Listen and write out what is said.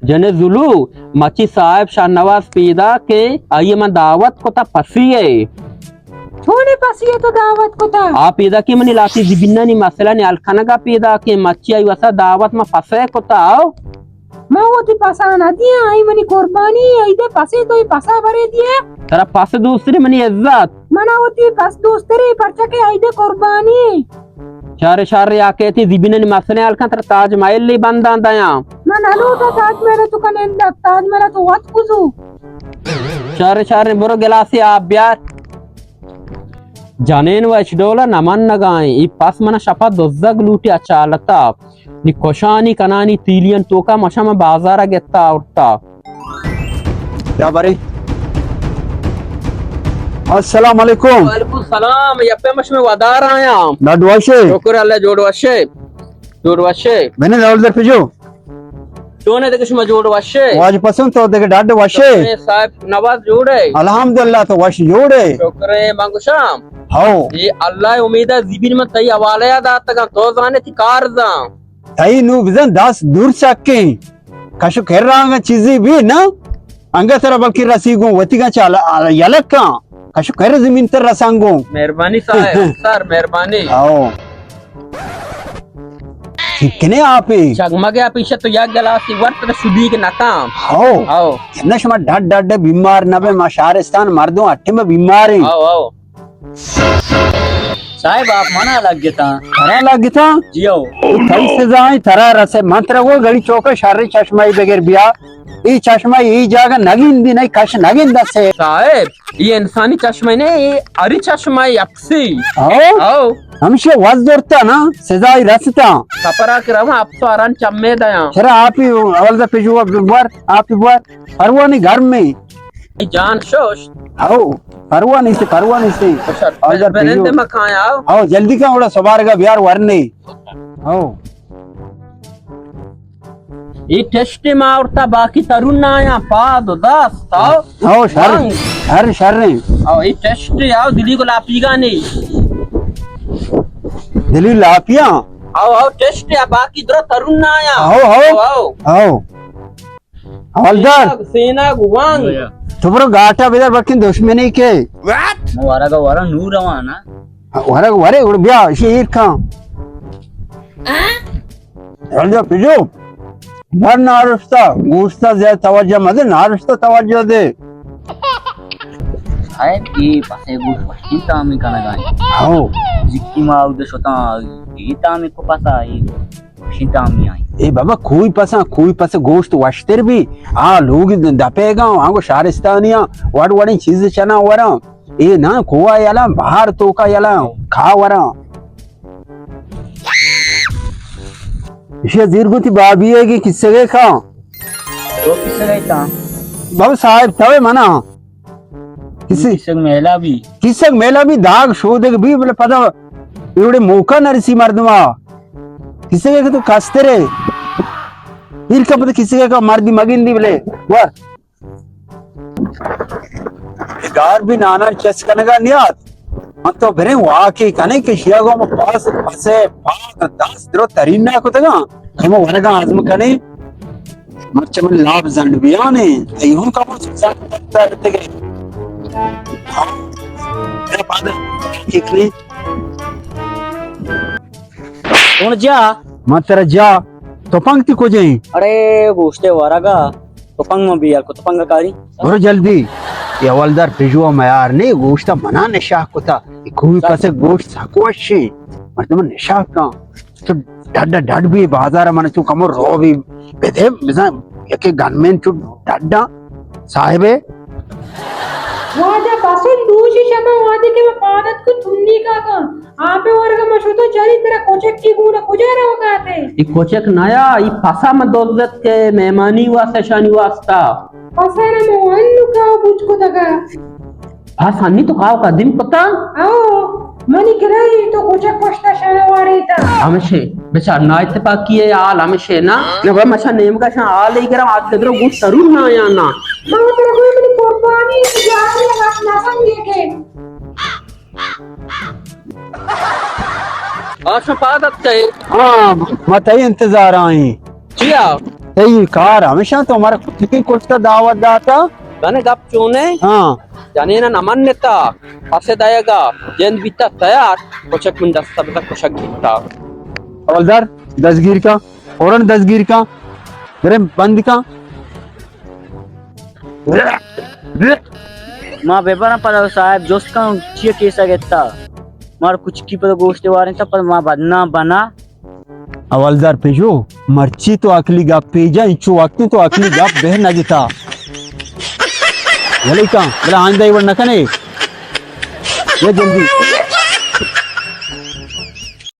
جنے زلو، مچی صاحب شاہنواز پیداکیں، آئی ءَ من دعوت کتا پسی ءَ۔ چونیں پسی ءَ تو دعوت کتا؟ آ پیداکیں منی لاتی زبینانی مسئلہ نی حل کنگا پیداکیں، مچی آئی واسطہ دعوت من پسے کتا، او۔ من وتی پسا نہ دیاں، آئی منی قربانی، آئی دے پسے تو ای پسا برے دیے۔ ترا پس دوستری منی عزت۔ منا وتی پس دوستری، پرچا کہ آئی دے قربانی۔ شر شر، آ کیتی زبینانی مسئلہ حل کن، ترا تاج محل ءِ بنداں دیاں۔ من نہ لوٹاں تاج محل ءَ تو کن نندگ، تاج محل ءَ تو وت کزو۔ شر شر، برو گلاسے آپ بیار۔ جنین وش ڈولا نمن نگائیں، ای پس منا شپا دزگ لوٹی اچالتا۔ نی کشانی کنانی تیلیان توکا مشا من بازارا گتا آورتا۔ یا برے۔ السلام علیکم۔ وعلیکم السلام، یا پہ مش میں ودار آیا۔ ڈاڈ وشے؟ شکر اللہ، جوڑ وشے۔ جوڑ وشے۔ میں نے دولدر پجو۔ چون ئے دگہ شما جوڑ وشے؟ واجہ پسند تو دگہ ڈاڈ وشے؟ شکر اے صاحب نواز جوڑ ئے؟ الحمدللہ تو وش جوڑ ئے؟ شکر اے من گوشاں۔ ہو۔ اے اللہ ءِ امید ءَ زیبین من تئی حوالہ ءَ داتگاں، تو زانے تئی کار زان۔ تئی نو بزن دست دور سکیں۔ کشو کر رانگا چیزی بھی نا۔ انگا ترا بلکہ رسی گوں وتیگا چا ال-، ال-، یلکاں۔ کشو کر زمین تر رسانگوں۔ مہربانی صاحب، سر مہربانی۔ ہو۔ کنے آپے؟ چگمگے آپے، ایشا تو یک گلاسی ورت شدیگ نکاں۔ ہو۔ ہو۔ نہ شما ڈڈ ڈڈ بیمار نہ بے، ما شہرستان مردم اٹھے میں بیمار ہیں۔ ہو، ہو۔ صاحب، آپ منا لگتا۔ ترا لگتا؟ جی ہو۔ تئی سزائیں ترا رسے، من ترا وہ گڑی چوکا شر چشمہ بغیر بیا۔ ای چشمہ ای جاگہ نگندی، نہیں کش نگند سے۔ صاحب، یہ انسانی چشمہ نہیں، یہ اری چشمہ، یہ اپسی۔ ہاں؟ ہاں۔ ہمشہ وز دورتا نا، سزائی رستا۔ سفرا کہ رواں اپسو آران چمے دیاں۔ چرا آپی اول دا پجو بور، آپی بور، پروانی گرم میں۔ جان شوش۔ ہاؤ، پروانی سے، پروانی سے۔ اول دا پجو۔ ہاؤ، جلدی کا اوڑا سوارگا بیار ورنے۔ ہاؤ۔ اے ٹیسٹ ما آورتا، باقی ترون نہ آیاں، پاد و دست، ہاؤ۔ ہاؤ، شر، رنگ۔ شر، شر ہیں۔ ہاؤ، اے ٹیسٹ، ہاؤ، دلی کو لاپیگا نہیں۔ دلی لاپیاں؟ ہاؤ، ہاؤ، ٹیسٹ یا باقی درو ترون نہ آیاں۔ How, how. How, how. How. حوالدار۔ سینگ، سینگ وانگ۔ تو برو گاٹا بدار بکن دشمنی کے۔ مو ورگ ورا نور روانا۔ ورگ ورے، اڑ بیا، شیر کھاں۔ حوالدار پجو۔ بر نارشتا، گوشتا زیادہ توجہ مدے، نارشتا توجہ دے۔ صاحب، اے پسے گوشت وشیں تامی کنگا ایں۔ ہاؤ۔ زکی ما اود شتاں، اے تامی کو پسا، اے وشیں تامی آئی۔ اے بابا، کوئی پسا، کوئی پسے گوشت وشتر بی۔ آ لوگ دپے گا، آنگو شہرستانیاں، وڑ وڑیں چیز چنا وراں۔ اے نا، کوہ یلا، بہار توکا یلا، کھا وراں۔ ایشی زیر گوتی بابی ہے کہ کسے گئے کھا۔ تو کسے گئے کھا؟ بابا صاحب، توے منا۔ کسی کسگ میلا بھی۔ کسگ میلا بھی داغ شودگ بھی، بلے پدا ایوڑے موقع نہ رسی مردما۔ کسے کہ تو کسترے۔ ایر کا پدا کسے کا مردی مگندی بلے۔ ور۔ گار بھی نانا چس کنگا نیات۔ من تو بریں واقعی کنے کہ شیا گو پاس پسے پاس دست درو ترین نہ کتگا۔ ہم ورگا آزم کنے۔ مرچہ من لاپ زنڈ بیانے، ایہون کا بوچ زنڈ تر تگے۔ اے پادر، ککلی۔ کون جا؟ من ترا جا، تپنگ تی کجا ہیں؟ اڑے، گوشتے ورگا، تپنگ من بیار کو، تپنگ کاری۔ برو جلدی، یہ حوالدار پجوا میار نہیں، گوشتا منا نشاہ کتا، کوئی پسے گوشت سکوشی، مردم نشاہ کن۔ چو ڈڈ ڈڈ بی بازار من چو کمو رو بی بدے بزن یکے گنمین چو ڈڈا صاحبے۔ واجہ پسند دوشی شما وادی کہ پادت کو تھنی کا کا آپ ورگا مشوتو چاری ترا کوچک کی گونا کجا روگا تے؟ ای کوچک نیا، ای پسا من دوزت کے مہمانی واسطہ شانی واسطہ۔ پسا نمو انو کا بوچ کو دگا۔ پس ہنی تو کاو قدیم کتا؟ او، منی کرای تو کجا پشتا شانا وارے تا۔ ہمشے، بچار نا اتفاقی ہے حال ہمشے نا۔ نہ بابا مشا نیمگا شان حال ہی کرا، آج کدرو گوشت ترون نا یا نا۔ ماما ترا کوئی منی قربانی، تجاری لگا نسم یہ کے۔ آشو پادت کئے؟ ہاں، ما تئی انتظار آئیں۔ چیا؟ تئی کار ہمیشہ تو ہمارا کچکیں کشتا دعوت داتا۔ بنے گپ چونے؟ ہاں۔ جنینا نمنتا، پسے دایگا، جند بیتا تیار، کچک من دستا بتا کشک گیتا۔ حوالدار، دزگیر کا، فوراً دزگیر کا، برے بند کا۔ ما ببراں پدا صاحب جست کن چیئے کیسا گتا۔ مار کچکی پدا گوشت واریں تا پدا ما بدنام بنا۔ حوالدار پیشو، مرچی تو عقلی گپ پیجا، انچو وقتی تو عقلی گپ بہ نہ جتا۔ ولی کن، بلا آئندہ ایور نہ کنے۔ یہ جلدی۔